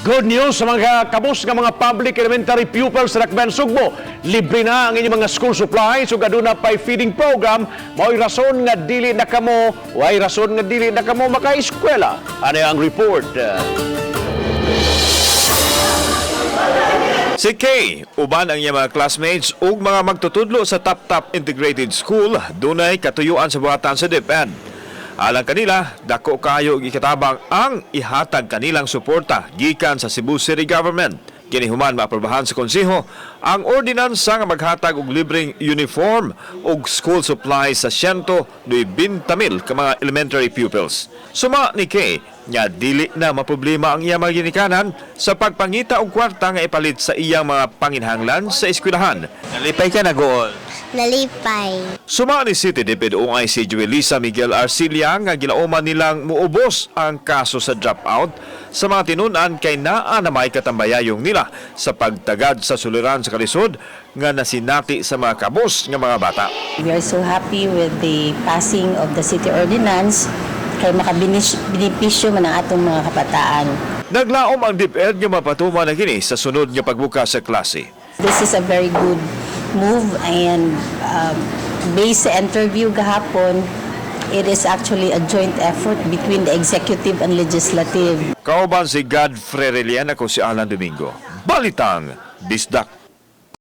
Good news sa mga kabus nga mga public elementary pupils sa Dakbayan Sugbo. Libre na ang inyong mga school supplies ug aduna pay feeding program. Mao'y rason nga dili na kamo, way rason nga dili na kamo maka-eskwela. Ano ang report? Si Kay, uban ang iyang mga classmates ug mga magtutudlo sa Top Top Integrated School, dunay katuyuan sa buhatan sa DepEd. Alang kanila, dako kayo og ikatabang ang ihatag kanilang suporta gikan sa Cebu City Government. Kini human maaprobahan sa konseho ang ordinansa nga maghatag og libreng uniform ug school supplies sa 190,000 ka mga elementary pupils. Suma ni Kay nga dili na maproblema ang iyang mga ginikanan sa pagpangita og kwarta nga ipalit sa iyang mga panginhanglan sa eskwelahan. Nalipay ka na gool. Nalipay. Suma ni City DepEd OIC Joelisa Miguel Arcilia nga gilauman nilang muubos ang kaso sa dropout sa mga tinun-an kay naa na may katambayayong nila sa pagtagad sa suliran sa kalisod nga nasinati sa mga kabos nga mga bata. We are so happy with the passing of the city ordinance kay makabenepisyo man ang atong mga kabataan. Naglaom ang DepEd nga mapatuman na kini sa sunod nga pagbukas sa klase. This is a very good move and based sa interview gahapon, it is actually a joint effort between the executive and legislative. Kauban si Godfrey Relian, ako si Alan Domingo. Balitang Bisdak.